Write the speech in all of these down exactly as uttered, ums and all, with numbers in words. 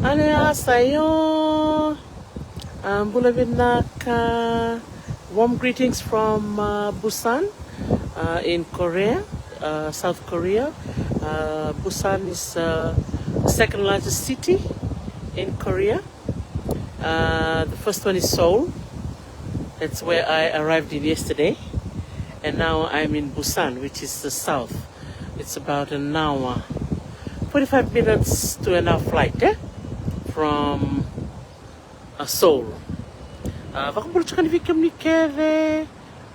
Ane asayo. Um, bula vinaka. Warm greetings from uh, Busan uh, in Korea, uh, South Korea. Uh, Busan is uh, the second largest city in Korea. Uh, the first one is Seoul. That's where I arrived in yesterday. And now I'm in Busan, which is the south. It's about an hour, forty-five minutes to an hour flight eh? From uh, Seoul. Uh, vakabula tiko yani vei kemuni kece.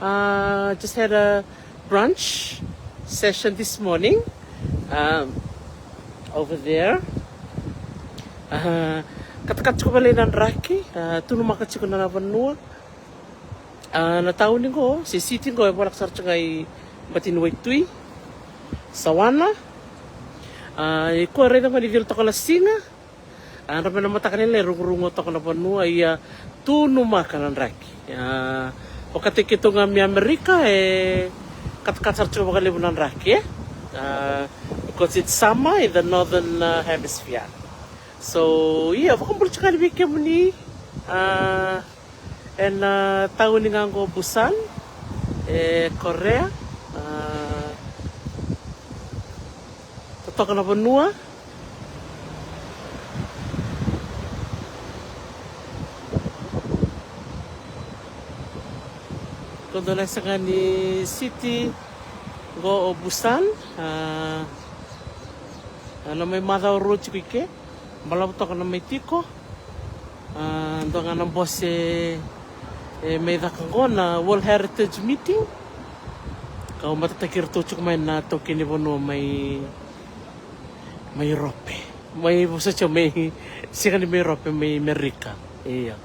Uh, just had a brunch session this morning um, over there. Uh, katakata tiko vale na draki, uh, tunumaka tiko na vanua. Uh, na tauni qo, se city qo, e volaka sara tiko ga i Batini Waitui, Sawana. Uh, i kua raica qo ni cila toka na siga. A dra me na mataka lailai rugurugu toka na vanua ia tunumaka na draki. A vakataki keitou ga mai Amerika e katakata sara tiko vakalevu na draki e. A because it's summer in the northern uh, hemisphere. So ia vakabula tiko yani vei kemuni. A ena tauni ga qo Busan e Korea. A totoka na vanua. Ko dua na sega ni city qo o Busan. A na mai macawa rua tiko i ke. Balavu toka na mai tiko. A dua ga na bose e mai caka qo na World Heritage Meeting. Kau matataki iratou tiko mai na taukei ni vanua mai mai Europe. Mai vosa tiko mai sega ni mai Europe mai Amerika. Ia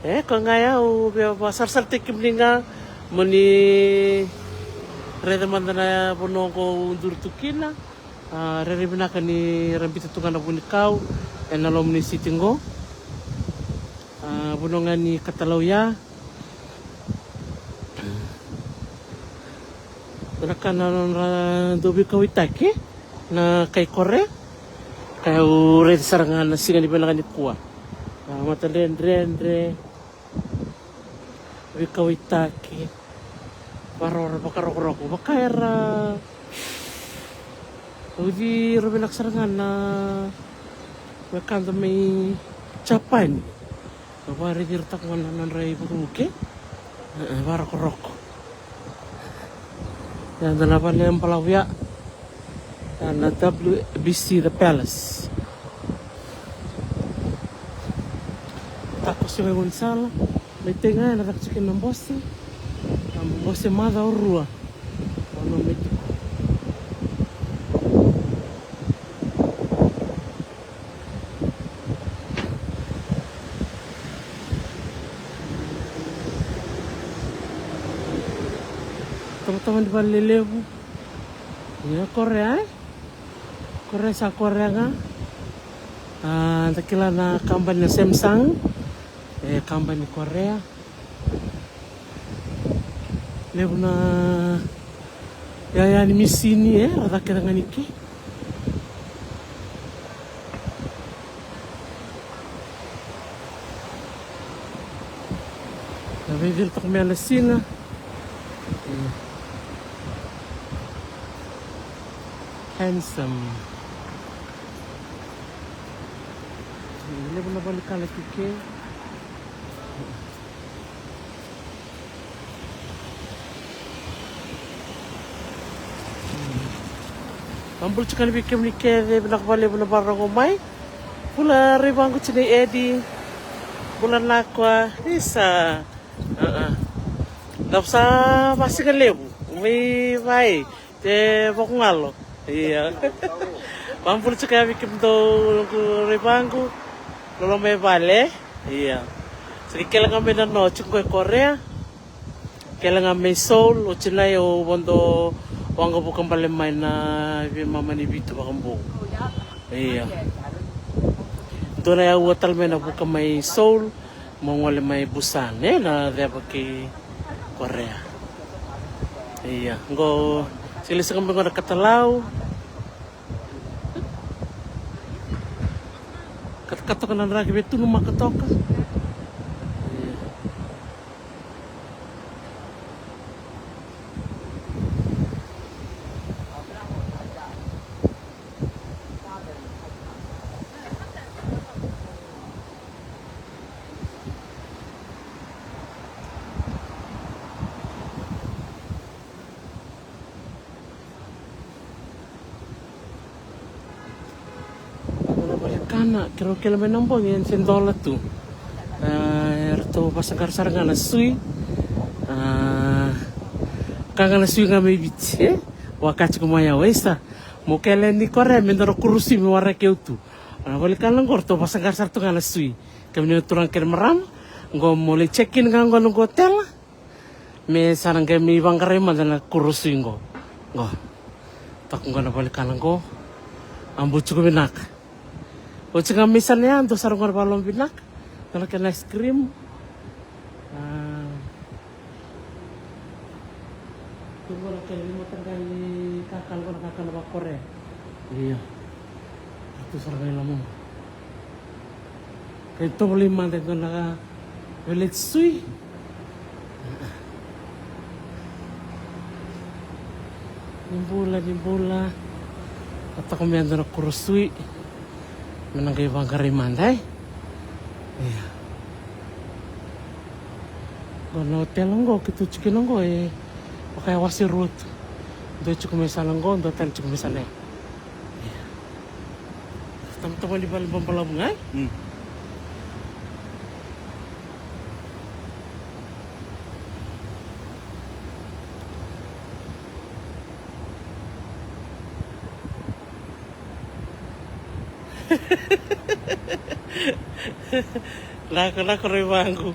e koya ga yau via vakasarasarataki kemuni ga mo ni raica mada na vanua qo u duri tu kina. A rairai vinaka ni ra bita tu ga na vunikau ena loma ni city qo. A vanua ga ni Katalau ya. Na ka na nodra dau veikauaitaki na kai Korea. Ka yau raica sara ga na siga ni vinaka nikua. A matadredredre. Veikauaitaki. Varoro vakarokoroko vaka era uci ira vinaka sara ga na wekada mai Japani. Na vakaraici ira taka ga na nodra ivukevuke e vakarokoroko. Ia na vale balavu ya na W B C The Palace. Tako sega i gaunisala. Mai tei ga ena caka tiko kina na bose. Na bose macawa rua. Ono mai tiko. Tamatama ni vale lelevu. Ia Korea e? Korea sa Korea ga. A da kila na kabani na Samsung. E kabani Korea. Levu na yaya ni misini e ra cakira ga ni ke. Na veicili toka mai na siga. Handsome. Levu na vale kala kike. Mabula tiko yani vei kemuni kece, vinaka vakalevu na vakarogo mai. Bula Raivaquti nei Edi. Bula Nakua. Isa. Dau sa vasiga levu. Mai vai. Te vakagalo. Ia. Mabula tiko yani vei kemudou noqu Raivaqu. Lolo mai vale. Ia. Sa ni kele ga mai na no tiko e Korea. Kele ga mai Seoul, o tinai o vodo waqavuka bale mai na veimama ni vitu vakabou. Ia. Dua na yaua tale mai na vuka mai Seoul, mo gole mai Busan, e na ceva kei Korea. Ia, qo sili sega mai qo na katalau. Kata Ka toka na draki, veitunumaka toka. Vale kana, keirau kele mai na bogi e se dola tu. A, eratou vasaqara sara ga na sui. A, ka ga na sui ga mai Viti, e? Vaka tiko mai au, e sa. Mo kele ni korea me dua na kuro sui me waraki au tu. A, vale kana qo, ratou vasaqara sara tu ga na sui. Kemuni na turaga kei na marama, qo mo lai check in ga qo na qo otela. Me sa na qai mai vaqarai mada na kuro sui qo. Qo. Toka qo na vale kana qo. A, bau tiko vinaka. Oti ga mai sana ya, dua sara qo na valoloma vinaka. Dua na kena ice cream. A. Tu qo na kena veimataqali kakana, qo na kakana vakorea. Io. Tu sara ga i loma. Kei tovolei mada e dua na veleti sui. Ni bula, ni bula. Ka toka mai e dua na kuro sui. Me na qai vaqarai mada, e? Ia. Qo na otela qo, keitou tiko kina qo, e vaka e wase rua tu. Dua tiko mai sala qo, dua tale tiko mai sala ya. Ia. Tamata vale ni vale balavu ga, e? Mm. Lako, lako rai vaqu.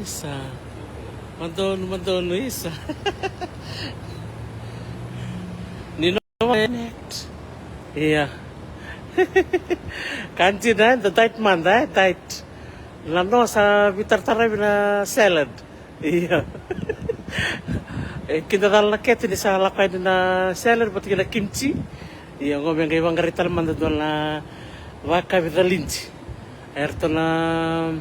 Isa. Madonu, madonu, isa. Ni no net. Ia. Ka dina, e, da diet mada, e, diet. Na noa sa veitarataravi na salad. Ia. E kidacala na kete ni sa lako yani na salad vata kei na kimchi. Ia, qo me qai vaqarai tale mada dua na vakayakavi calidi. Eratou na,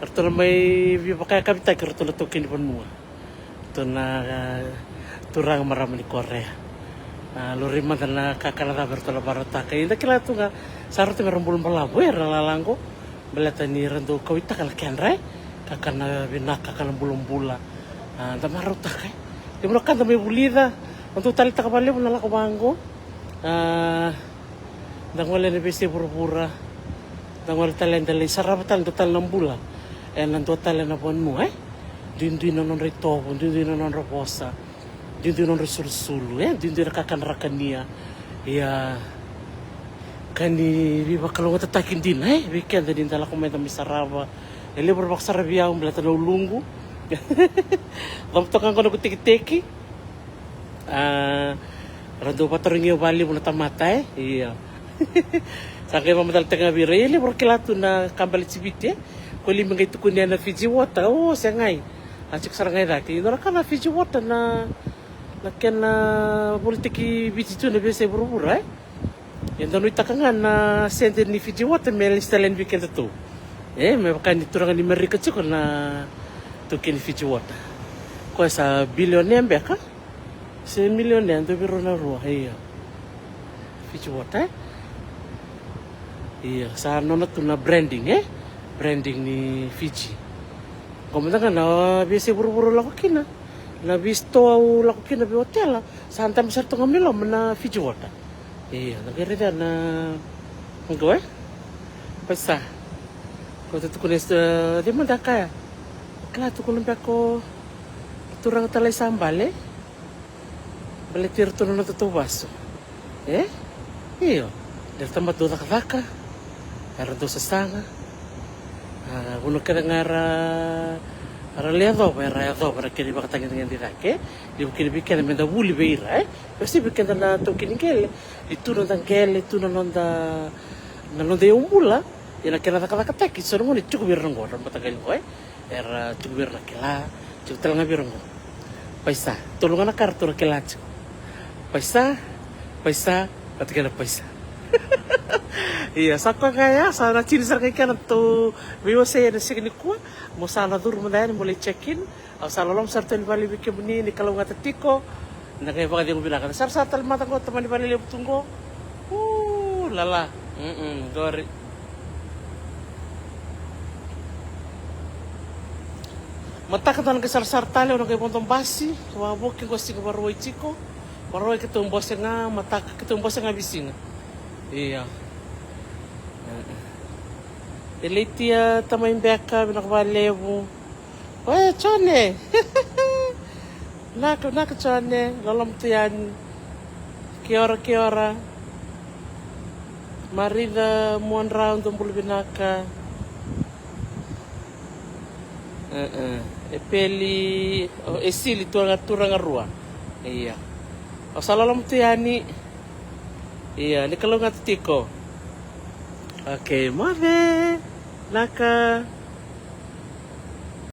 eratou na mai veivakayakavitaki eratou na taukei ni vanua. Ratou na, a, turaga marama ni Korea. A, laurai mada na kakana cava eratou na vakarautaka. Eda kila tu ga, sa ratou me ra bula balavu era lala qo. Baleta ni ra dau kauaitaka na kedra, e, kakana vinaka, kakana bulabula. A, da marautaka, e. Levu na ka da mai vulica, da dau taleitaka vakalevu na lako vaqo. A, da gole ena veiyasai vuravura. Da gole tale, da lai sarava tale, dua tale na bula ena dua tale na vanua, e. Duidui na nodra itovo, duidui na nodra vosa. Duidui na nodra sulusulu, e, duidui na kakana ra kania. Ia, ka ni veivakalougatataki dina, e, vei keda ni da lako mai da mai sarava. E levu ra vakasaravi au baleta na uluqu. Cava toka qo noqu tekiteki. A, ra dau vakatarogi au vakalevu na tamata, e. Ia. Sa qai vakamatalataka ga vei ira, e levu ra kila tu na ka baleti Viti, e. Ko li me qai tukuni na Fiji water, o, segai. A tiko sara ga i cake. Dua na ka na Fiji water na, na kena volitaki Viti tu na veiyasai vuravura, e. Eda nuitaka ga na sede ni Fiji water me lesu tale yani vei kedatou. E, me vaka ni turaga ni Merika tiko na taukei ni Fiji water. Koya sa bilionea beka. Se milionea, dua vei rau na rua, ia. Fiji water, e? Ia, sa nona tu na branding, e? Branding ni Fiji. Qo mada ga na veiyasai vuravura au lako kina. Na veisitoa au lako kina, veiotela. Sa dabe sara tu ga mai loma na Fiji water. Ia, na qai raica na, qo, e? Pasa. Ko ta tukuna e, cei mada kaya? Kila tukuna beka o turaga talai sa bale. Baleti iratou na noda tauvasu. E? Io. Era tamata dau cakacaka. Era dau sasaga. A, vanua kece ga era, era lai yacova, era yacova na kena ivakatagedegede i cake. Levu kina vei keda meda vuli vei ira, e? Vei keda na taukei ni qele. Ni tu na noda qele, tu na noda, na noda iyaubula. Ia na kena cakacakataki, so na gauna e tiko vei ira na qo, ra mataqali qo, e? Era tiko vei ira na kila, tiko tale ga vei ira qo. Paisa, tolu ga na ka ratou ra kila tiko. Paisa, paisa, vata kei na paisa. Ia, sa koya ga ya, sa na tini sara ga i kena tou veiwasei ena siga nikua. Mo sa na curu mada yani mo lai check in. Au sa loloma sara tu yani vale vei kemuni, ni kalougata tiko. Na qai vakacegu vinaka. Na sarasara tale mada qo, tamani vale levu tu qo. U, lala. Mm-mm, qori. Mataka da na qai sarasara tale, au na qai vodo basi. Vavoki qo siga Vakarauwai tiko. Vakarauwai keitou bose ga, mataka keitou bose ga veisiga. Ia. E laitia tamai beka, vinaka vakalevu. Oe, Jone. Naka, naka, Jone. Loloma tu yani. Kia ora, kia ora. Marica Muadrau, dou bula vinaka. E, e. E Peli, o, e Sili, turaga, turaga rua. Ia. Au sa loloma tu yani. Ia, ni kalougata tiko. Okay, moce. Naka.